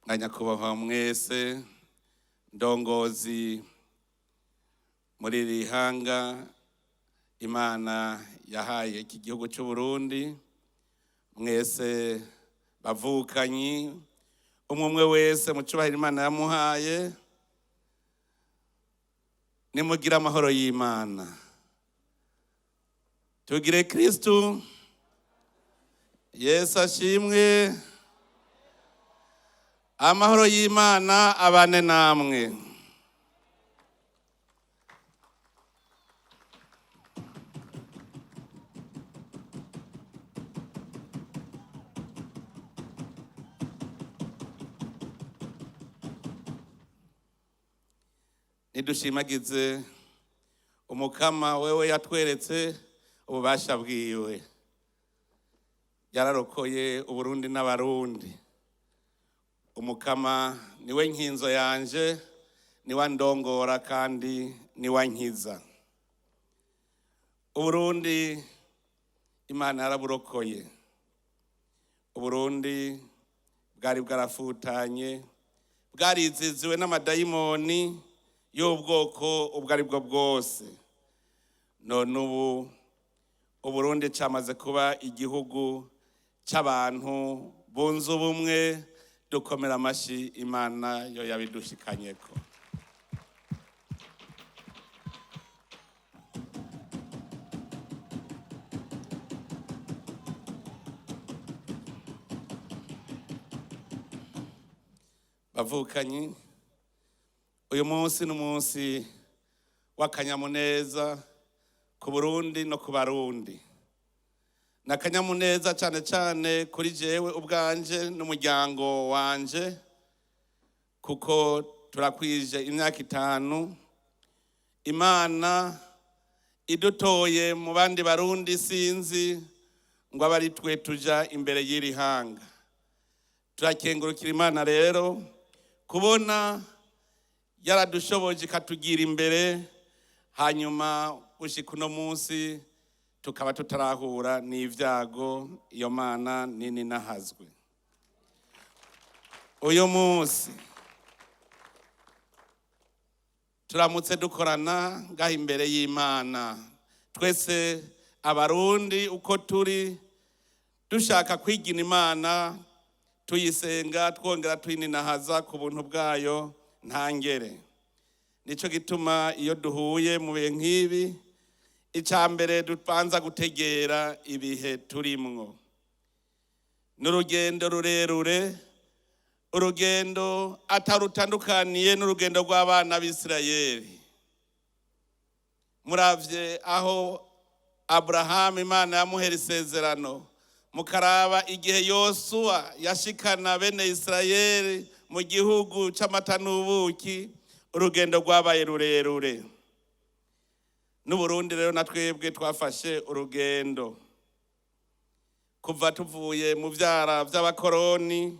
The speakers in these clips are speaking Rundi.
Nyakubahwa mwese ndongozi muri iri hanga Imana yahaye iki gihugu cy'u Burundi, mwese bavukanyi, umwe umwe wese mu cyubahiro Imana yamuhaye, nimugire amahoro y'Imana. Tugire Kristu. Yesu ashimwe. Amahoro y'Imana abane namwe. Nidushimagize Umukama wewe yatweretse ububasha bwiwe, yararokoye Uburundi n'Abarundi. Umukama niwe nkinzo yanje, niwe andongora kandi niwe ankiza. Uburundi Imana yaraburokoye. Uburundi bwari bwarafutanye, bwariziziwe n'amadayimoni y'ubwoko ubwo ari bwo bwose. None ubu Uburundi camaze kuba igihugu c'abantu bunze ubumwe. Dukomera amashi Imana yo yabidushikanyeko. Bavukanyi, uyu munsi ni umunsi w'akanyamuneza ku Burundi no ku Barundi. Ni akanyamuneza cyane cyane kuri jewe ubwanje n'umuryango wanje, kuko turakwije imyaka 5 Imana idutoye mu bandi Barundi sinzi ngo abe ari twe tuja imbere y'iri hanga. Turakengurukira Imana rero kubona yaradushoboje ikatugira imbere, hanyuma gushika uno munsi tukaba tutarahura n'ivyago. Iyo Mana nini nahazwe. Uyu munsi turamutse dukorana ngaha imbere y'Imana, twese Abarundi uko turi, dushaka kwigina Imana, tuyisenga twongera tuyininahaza ku buntu bwayo ntangere. Nico gituma iyo duhuye mu bihe nk'ibi, icya mbere dupanza gutegera ibihe turimwo. Ni urugendo rurerure, urugendo atarutandukaniye n'urugendo rw'abana b'Isirayeli. Muravye aho Aburahamu Imana yamuhera isezerano, mukaraba igihe Yosuwa yashikana bene Isirayeli mu gihugu c'amata n'ubuki, urugendo rwabaye rurerure. N'Uburundi rero na twebwe twafashe urugendo kuva tuvuye mu vyara vy'abakoroni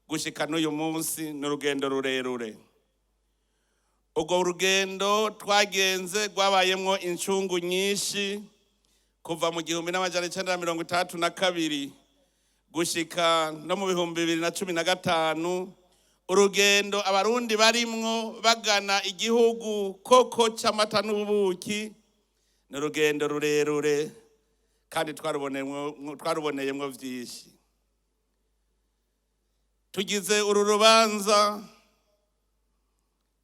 gushika n'uyu munsi, ni urugendo rurerure. Urwo rugendo twagenze rwabayemwo incungu nyinshi kuva mu 1962 gushika no mu 2015. Urugendo Abarundi barimwo bagana igihugu koko c'amata n'ubuki ni urugendo rurerure, kandi twaruboneyemwo vyinshi. Tugize uru rubanza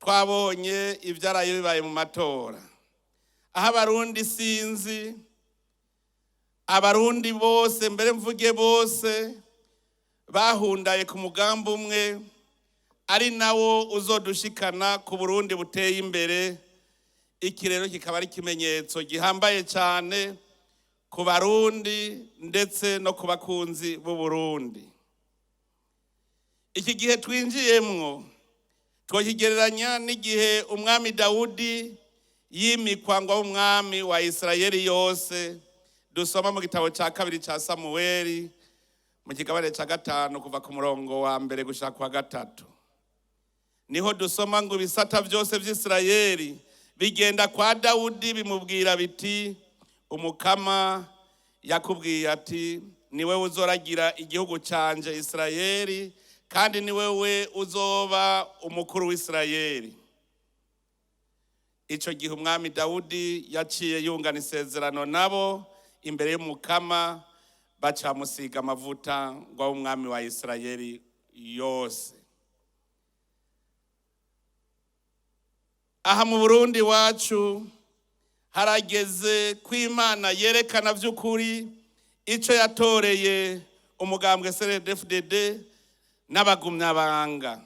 twabonye ivyaraye bibaye mu matora, aho Abarundi sinzi, Abarundi bose, mbere mvuge bose, bahundaye ku mugambi umwe ari nawo uzodushikana ku Burundi buteye imbere. Iki rero kikaba ari ikimenyetso gihambaye cyane ku Barundi ndetse no ku bakunzi b'u Burundi. Iki gihe twinjiyemwo twokigereranya n'igihe umwami Dawudi yimikwa ngo abe umwami wa Isirayeli yose, dusoma mu gitabo cya 2 cya Samuweli mu kigabane cya 5 kuva ku murongo wa 1 gushika kwa 3. Niho dusoma ngo ibisata byose vy'Isirayeli bigenda kwa Dawudi bimubwira biti, Umukama yakubwiye ati niwe uzoragira igihugu canje Isirayeli, kandi ni wewe uzoba umukuru w'Isirayeli. Ico gihe umwami Dawudi yaciye yungana isezerano nabo imbere y'Umukama, bacamusiga amavuta ngo abe umwami wa Isirayeli yose. Aha mu Burundi iwacu harageze ko Imana yerekana vy'ukuri ico yatoreye umugambwe CNDD-FDD n'abagumyabanga,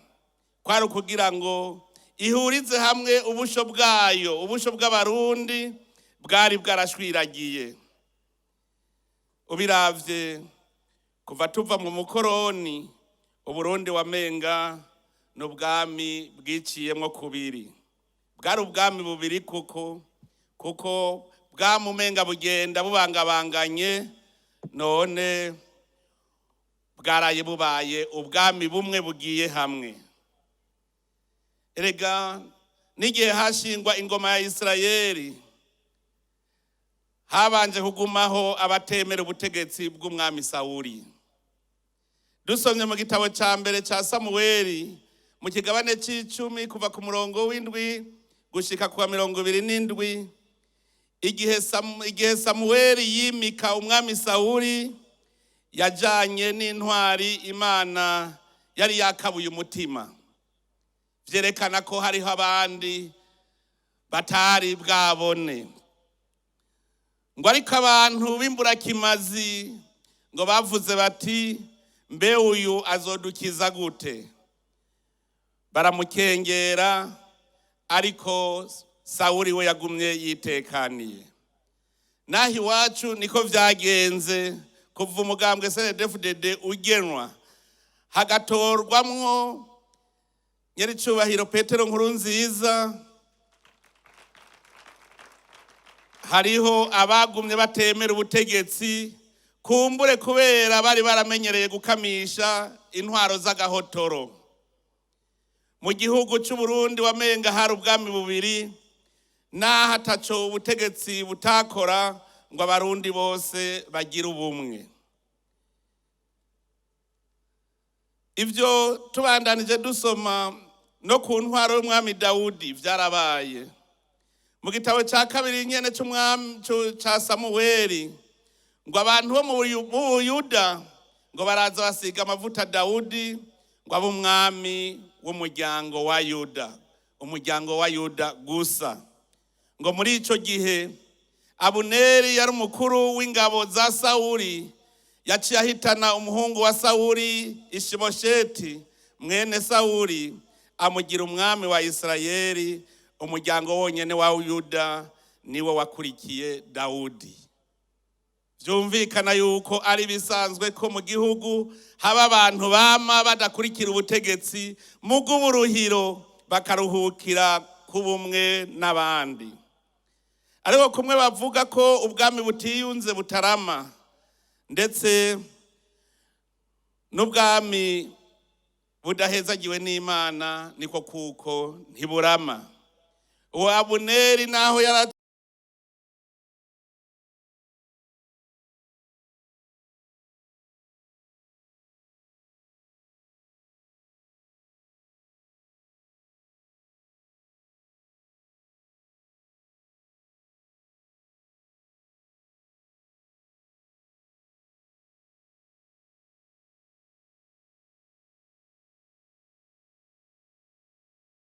kwari ukugira ngo ihurize hamwe ubusho bwayo, ubusho bw'Abarundi bwari bwarashwiragiye. Ubiravye kuva tuva mu mukoroni, Uburundi wamenga n'ubwami bwiciyemwo kubiri. Bwari ubwami bubiri kuko bwamumenga bugenda bubangabanganye, none bwaraye bubaye ubwami bumwe bugiye hamwe. Erega n'igihe hashingwa ingoma ya Isirayeli, habanje kugumaho abatemera ubutegetsi bw'umwami Sawuli. Dusomye mu gitabo ca mbere ca Samuweli mu kigabane c'icumi kuva ku murongo w'indwi gushika ku wa 27, igihe Samuweli yimika umwami Sawuli, yajanye n'intwari Imana yari yakabuye umutima. Vyerekana ko hariho abandi batari bwabone. Ngo ariko abantu b'imburakimazi ngo bavuze bati, mbe uyu azodukiza gute? Baramukengera, ariko Sawuli we yagumye yitekaniye. Naho iwacu niko vyagenze kuva umugambwe CNDD-FDD ugenwa, hagatorwamwo nyiricubahiro Petero Nkurunziza. Hariho abagumye batemera ubutegetsi, kumbure kubera bari baramenyereye gukamisha intwaro z'agahotoro. Mu gihugu c'u Burundi wamenga hari ubwami bubiri, naho ataco ubutegetsi butakora ngo Abarundi bose bagire ubumwe. Ivyo tubandanije dusoma no ku ntwaro y'umwami Dawudi vyarabaye. Mu gitabo ca kabiri nyene c'umwami ca Samuweli, ngo abantu bo mu Buyuda ngo baraza basiga amavuta Dawudi ngo abe umwami w'umuryango wa Yuda, umuryango wa Yuda gusa. Ngo muri ico gihe Abuneri yari umukuru w'ingabo za Sawuli, yaciye ahitana umuhungu wa Sawuli Ishibosheti mwene Sawuli, amugira umwami wa Isirayeli. Umuryango wonyene wa Yuda niwe wakurikiye Dawudi. Vyumvikana yuko ari bisanzwe ko mu gihugu haba abantu bama badakurikira ubutegetsi, mu bw'uburuhiro bakaruhukira ku bumwe n'abandi. Ariko kumwe bavuga ko ubwami butiyunze butarama, ndetse n'ubwami budahezagiwe n'Imana niko kuko ntiburama. Uwo Abuneri naho yari